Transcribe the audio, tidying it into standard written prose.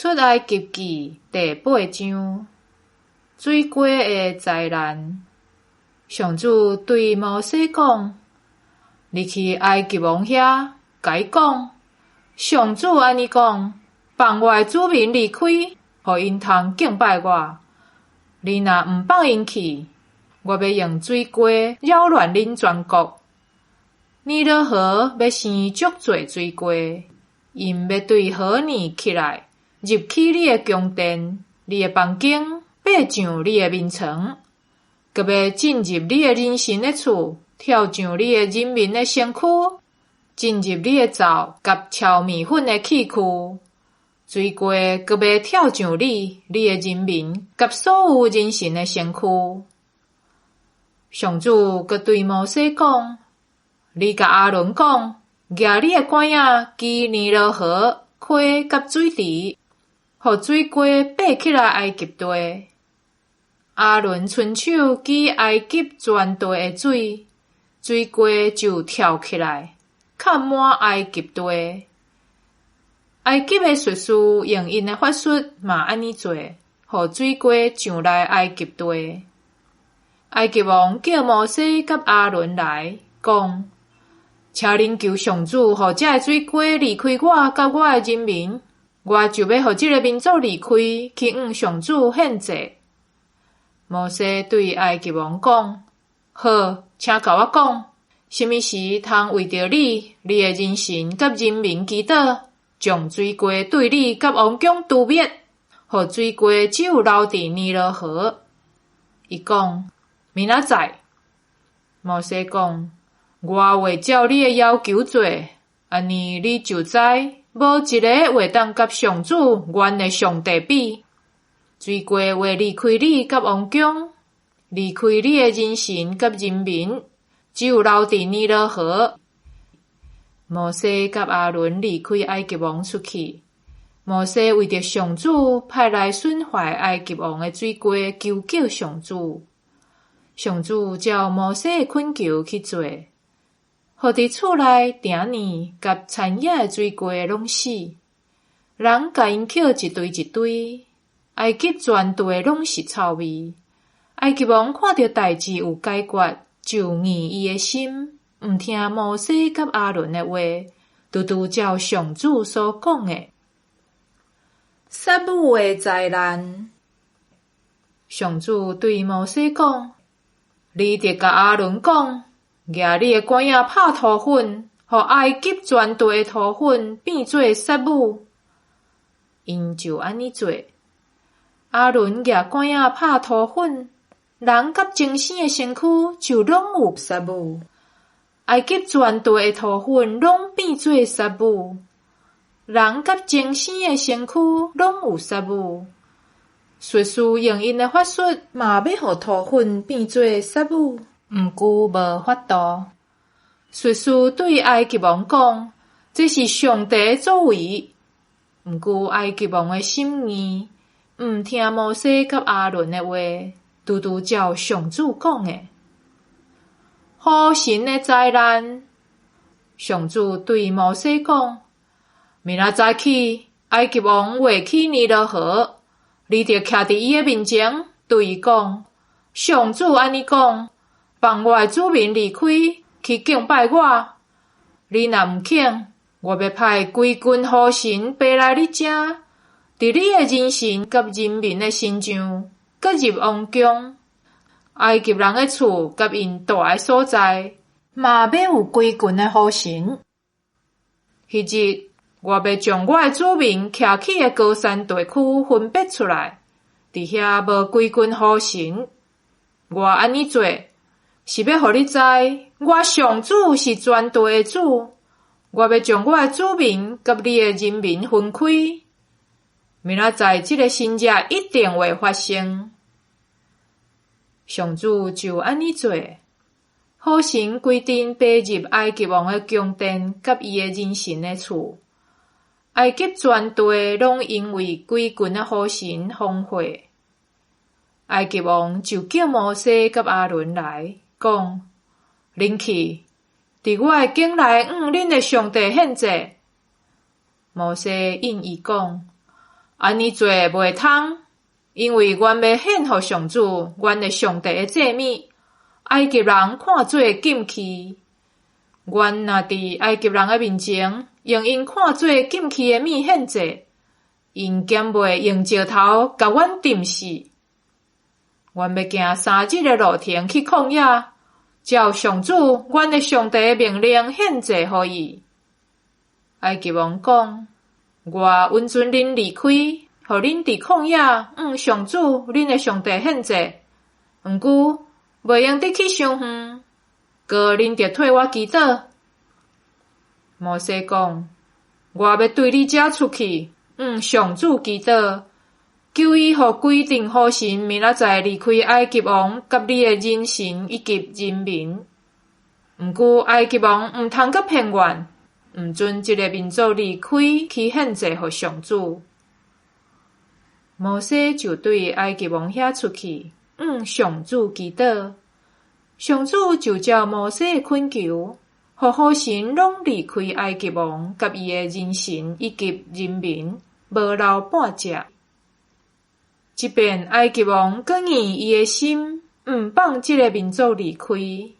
出埃及記第八章，水雞的災難。上主對摩西講：你去埃及王遐，共伊講，上主按呢講，放我的子民離開，予𪜶通敬拜我。你若毋放𪜶去，我欲用水雞擾亂恁全國。尼羅河欲生足濟水雞，𪜶欲對河耳起來，入去你的宮殿、你的房間，爬上你的眠床，閣欲進入你的人神的厝，跳上你的人民的身軀，進入你的灶佮敲麵粉的器具。水雞閣欲跳上你、你的人民佮所有人神的身軀。上主閣對摩西講：你共亞倫講，舉你的拐仔支尼羅河、溪佮水池，予水雞爬起來埃及地。亞倫伸手支埃及全地的水，水雞就跳起來，崁滿埃及地。埃及的術士用𪜶的法術嘛按呢做，予水雞上來埃及地。埃及王叫摩西佮亞倫來，講：請恁求上主，予這个水雞離開我佮我的人民，我就欲予這个民族離開，去向上主獻祭。摩西對埃及王講：好，請共我講，啥物時通為著你、你的人神佮人民祈禱，將水雞對你佮王宮除滅，予水雞只有留佇尼羅河。伊講：明仔載。摩西講：我會照你的要求做，按呢你就知，無一个會當佮上主阮的上帝比。水雞會離開你佮王宮，離開你的人神佮人民，只有留佇尼羅河。摩西佮亞倫離開埃及王出去。摩西為著上主派來損壞埃及王的水雞，求叫上主。上主照摩西的懇求去做，予佇厝內、埕爾佮田野的水雞攏死，人共𪜶抾一堆一堆，埃及全地攏是臭味。埃及王看著代誌有解決，就硬伊的心，毋聽摩西佮亞倫的話，拄拄照上主所講的。殺母的災難。上主對摩西講：你著共亞倫講，舉你的拐仔拍塗粉，予埃及全地的塗粉變做殺母。𪜶就按呢做。亞倫舉拐仔拍塗粉，人佮精生的身軀就攏有殺母。埃及全地的塗粉攏變做殺母，人佮精生的身軀攏有殺母。術士用𪜶的法術，嘛欲予塗粉變做殺母，毋過無法度。術士對埃及王講：這是上帝的作為。毋過埃及王的心硬，毋聽摩西佮亞倫的話，拄拄照上主講的。虎神的災難。上主對摩西講：明仔早起，埃及王過去尼羅河，你著徛佇伊的面前，對伊講：上主按呢講，放我的子民離開，去敬拜我。你若毋肯，我欲派規群虎神爬來你遮，佇你的人神佮人民的身上，閣入王宮。埃及人的厝佮𪜶蹛的所在，嘛欲有規群的虎神。彼日，我欲將我的子民徛去的歌珊地區分別出來，佇遐無規群虎神。我按呢做，是欲予你知，我上主是全地的主。我欲將我的子民佮你的人民分開。明仔載，這个神蹟一定會發生。上主就按呢做，虎神規陣爬入埃及王的宮殿佮伊的人神的厝，埃及全地攏因為規群的虎神荒廢。埃及王就叫摩西佮亞倫來，講：恁去，佇我的境內向恁的上帝獻祭。摩西應伊講：按呢做袂通，因為阮欲獻予上主，阮的上帝的祭物，埃及人看做禁忌。阮若佇埃及人的面前，用𪜶看做禁忌的物獻祭，𪜶敢袂用石頭共阮釘死？阮欲行3日的路程去曠野，照上主，阮的上帝的命令獻祭予伊。埃及王講：我允准恁離開，予恁佇曠野向上主，恁的上帝獻祭。毋過，袂用得去傷遠，閣恁著替我祈禱。摩西講：我欲對你遮出去，向上主祈禱，求伊予規陣雨神明仔載離開埃及王佮你的人神以及人民。毋過埃及王毋通閣騙阮，毋准這个民族離開去獻祭予上主。摩西就對埃及王遐出去，向上主祈禱。上主就照摩西的懇求，予雨神攏離開埃及王佮伊的人神以及人民，無留半隻。這遍埃及王閣硬伊的心，毋放這个民族離開。